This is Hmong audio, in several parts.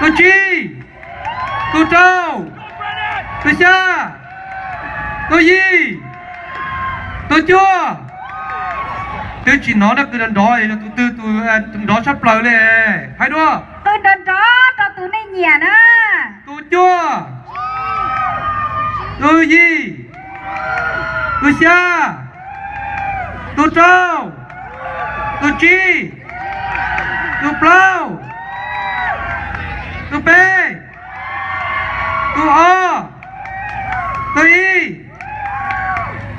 Tus tsib, tus rau, tus xya, tus yim, tus cuaj. Twb tsis hnov nej qw nrov nrov, yog tus twg tus nrov tshaj plaws li? Hais dua. Qw nrov nrov rau tus nej nyiam na. Tus cuaj, tus yim, tus xya, tus rau, tus tsib, tus plaub, tus peb, tus ob, tus ib.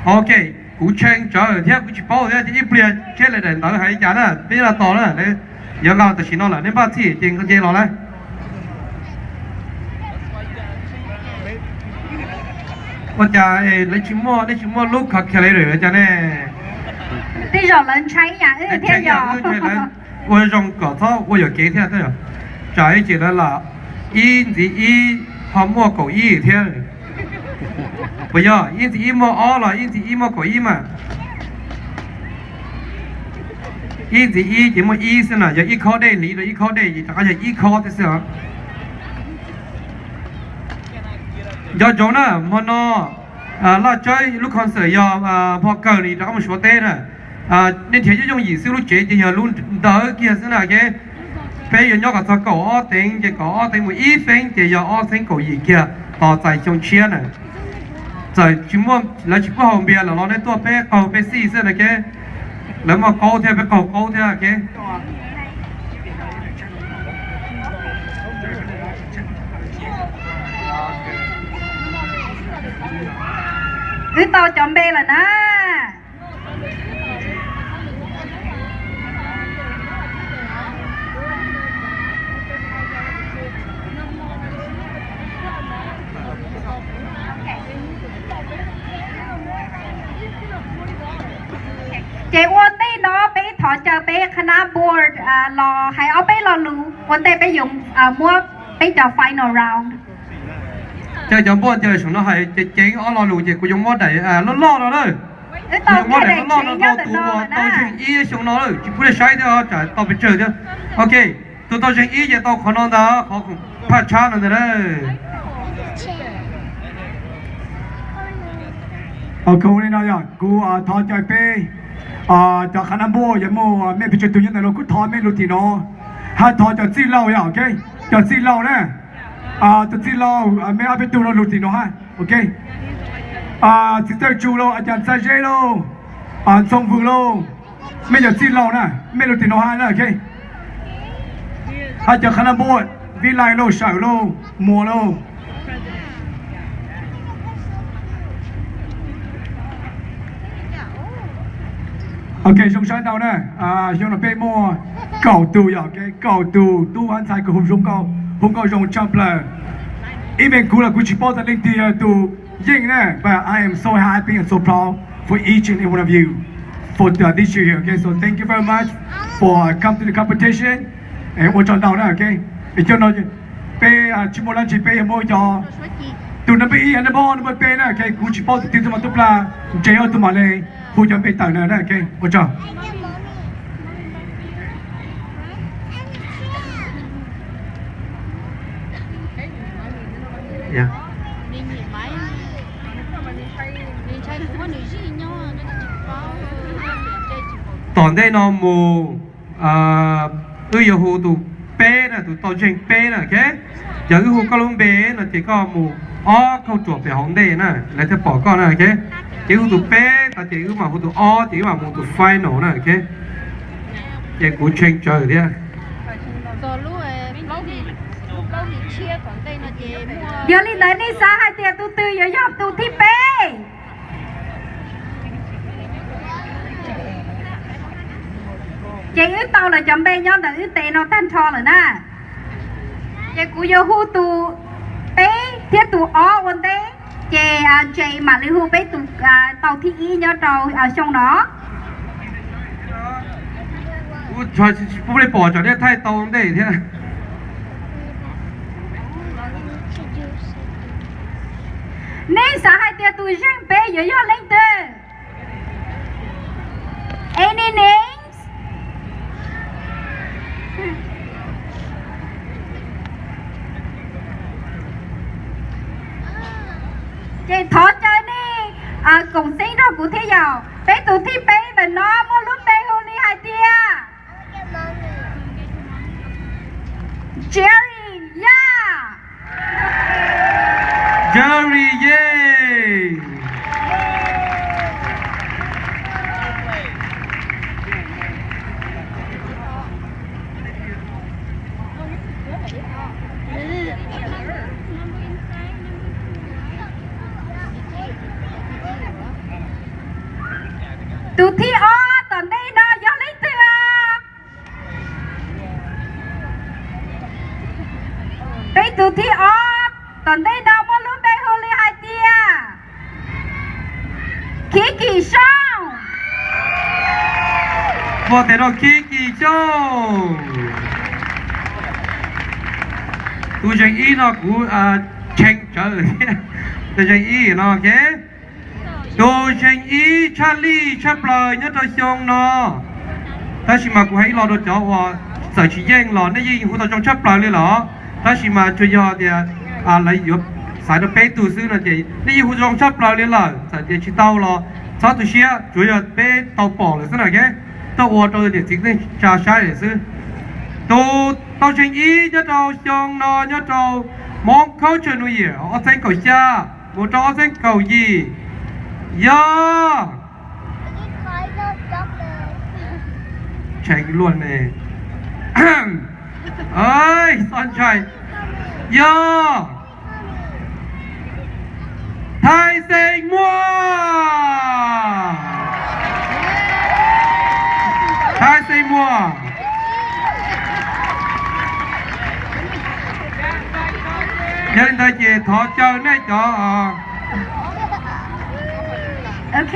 Ok, kuv tshee tsawv thiab kuv tsis paub thiab, ces ib pliag seb lawv daim ntawv hais li cas na, peb yuav los tos na, yuav nqa los tam sim no lawm, nej npaj txhij ces nce los lawm. Ua cas lawv tsis muaj, nej tsis muaj lub calculator cas ne? Tej zaum lawv ntshai yam wb thiab yog. Ua zoo kom txhob ua yuam kev thiab. Tsam ib ces lawv lam ib ntxiv ib ho muaj kaum ib thiab. Puas yog ib ntxiv ib muaj ob los ib ntxiv ib muaj kaum ib mas? Ib ntxiv ib ces muaj ib xwb na, yog ib khob dej hliv rau ib khob dej ces rov qab yog ib khob thiab xwb os. Nco ntsoov na, hmo no Laj Tsawb lub concert yog hmo kawg li rov qab mus Suav teb na. Nej nrhiav yooj yooj yim xwb, lub tsev ces yog lub ntawd kiag xwb na, ok. Peb yuav nyob kom txog kaum ob teev ces kaum ob teev mus ib feeb ces yog ob txhiab kaum yim kiag tos txais xyoo tshiab na. Txawm tsis muaj, lawv tsis pub haus npias lawm los nej tuaj peb qaug peb xij xwb na, ok. Lawv muaj qaub thiab peb qaug qaub thiab, ok. Wb tau cov npe lawm na. Ces ua ntej no peb thov caw peb qhab nab board los hais ob peb lo lus ua ntej peb yuav muab peb cov final round. Caw cov npuaj ntawm saum no hais ceev ceev ob lo lus ces kuv yuav muab daim loj loj no na. Kuv yuav muab daim loj loj no rau tus uas tau zeeg ib xyoo no na, tsis pub nej saib thiab tsam tau pes tsawg thiab. Ok, tus tau zeeg ib ces tau qhov no ntag, qhov phaj tshab no ntag na. Ok, li no yog kuv thov caw peb cov qhab nab npuaj yog muaj mej pes tsawg tug nyob ntawm no kuv thov mej lug tim no, hab thov cov txwj laug yog, ok, cov txwj laug na, cov txwj laug mej ob peb tug no lug tim no hab, ok. Txiv Txawj Tsu lauj, Ntxawg Zeb lauj, Ntxoov Vwm lauj, mej cov txwj laug na, mej lug tim no hab na, ok. Hab cov qhab nab npuaj, Vij Lais lauj, Sawm lauj, Muas lauj. Ok, zoo sab ntau na. Xyoo no peb muaj kaum tug yog, kaum tug tub hab ntxhais kws hu nkauj zoo tshaj plaws. Even kuv los kuv tsis paub tas leej twg yog tus yeej na, but I am so happy and so proud for each and every one of you for this year here. Okay, so thank you very much for come to the competition. Ua tsaug ntau na, ok. Xyoo no peb tsis muaj dab tsi, peb yog muaj cov tus number ib, number ob, number peb na, ok. Kuv tsis paub tus twg, tus mas tub plag ntse, tus mam le hu cov npe tawm na, ok. Ua tsaug. Tom ntej no mus wb yuav hu tus peb na, tus tau zeeg peb na, ok. Yog wb hu koj lub npe no ces koj mus ob kauj ruam pem hauv ntej na, lawv thiaj pom koj na, ok. Ces wb hu tus peb tas ces wb mam hu tus ob ces wb mam mus tus final na, ok. Ces kuv tshee tsawv thiab. Yog li ntawd nej xav hais tias tus twg yuav yog tus thib peb? Ces wb tau lawv cov npe nyob ntawm wb tes no tag nrho lawm na. Ces kuv yuav hu tus peb thiab tus ob ua ntej, ces Jay mam li hu peb tus tau thib ib nyob rau xyoo no. Pub li pom tsam nej thaij tau ntej thiab. Nej xav hais tias tus zeeg peb yuav yog leej twg? Any names? Ces thov caw nej koom xeeb nrog kuv thiab yom. Peb tus thib peb ntawm no muaj lub npe hu li hais tias Jerry Yaj. Jerry Yaj. Tus thib ob tom ntej no yog leej twg? Peb tus thib ob tom ntej no muaj lub npe hu li hais tias Khib Kim Xyooj. Pog tes rau Khib Kim Xyooj. Tus zeem ib no kuv tshee tsawv thiab. Tus zeem ib no, tus zeem ib tshaj lij tshaj plaws nyob rau xyoo no. Tab sis mas kuv hais ib lo rau cov uas txawm tsis yeej los nej yeej hu tau zoo tshaj plaws li lawm. Tab sis mas tsuas yog tias lawv yuav xaiv rau peb tug xwb no ces nej yeej hu zoo tshaj plaws li lawm. Txawm tias tsis tau los txhob tu siab, tsuav yog peb tau pom lawm xwb na, tuaj ua rau niam txiv neej tsa saib lawm xwb. Tus tau zeem ib nyob rau xyoo no nyob rau Hmoob Cultural New Year ob txhiab kaum xya mus rau ob txhiab kaum yim yog, tshee luaj ne, txhob ntshai, yog Thaib Xeeb Muas. Thaib Xeeb Muas. Yog li ntawd ces thov caw nej cov Ok,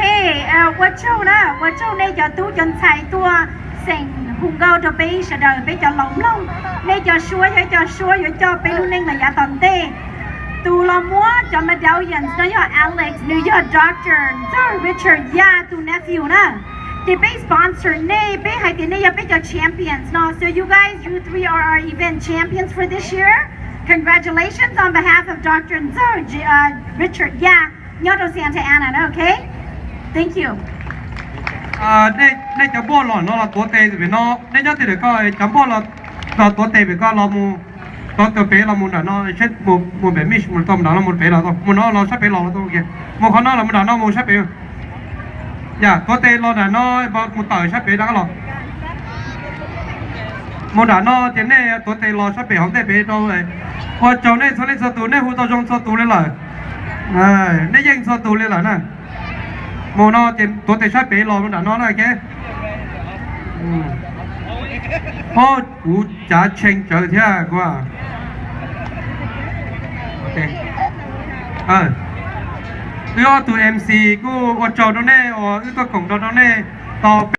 ua tsaug na, ua tsaug nej cov tub cov ntxhais tuaj xeem hu nkauj rau peb sawv daws peb cov laus mloog. Nej cov suab yog ib cov suab yuav coj peb lub neej los yav tom ntej. Tus los muab cov medallions no yog Alex, nws yog Doctor Ntxawg Richard Yaj tus nephew na. Ces peb sponsor nej, peb hais tias nej yog peb cov champions no. So you guys, you three are our event champions for this year. Congratulations on behalf of Doctor Ntxawg Richard Yaj nyob rau Santa Ana na, ok? Thank you. Nej cov npauj los no los tuav tes pem no, nej nyob twg ntawm ko cov npauj los tuav tes pem ko los mus, tuav tes pem los mus nram no, mus pem mis mus tau nram no mus pem los tau, mus no los sab pem los tau, mus qhov no los mus nram no mus sab pem. Yam tuav tes los nram no mus tawm sab pem rov qab los. Mus nram no ces nej tuav tes los sab pem hauv ntej pem rau. Ua tsaug nej txhua leej txhua tus, nej hu tau zoo txhua tus li lawm. Nej yeej txhua tus li lawm na. Mus no ces tuav tes sab pem los nram no na, ok. Ob, kuv cav tshee tsawv thiab kuv. Wb ob tug M C kuj ua tsaug rau nej uas wb tuaj koom nrog rau nej tau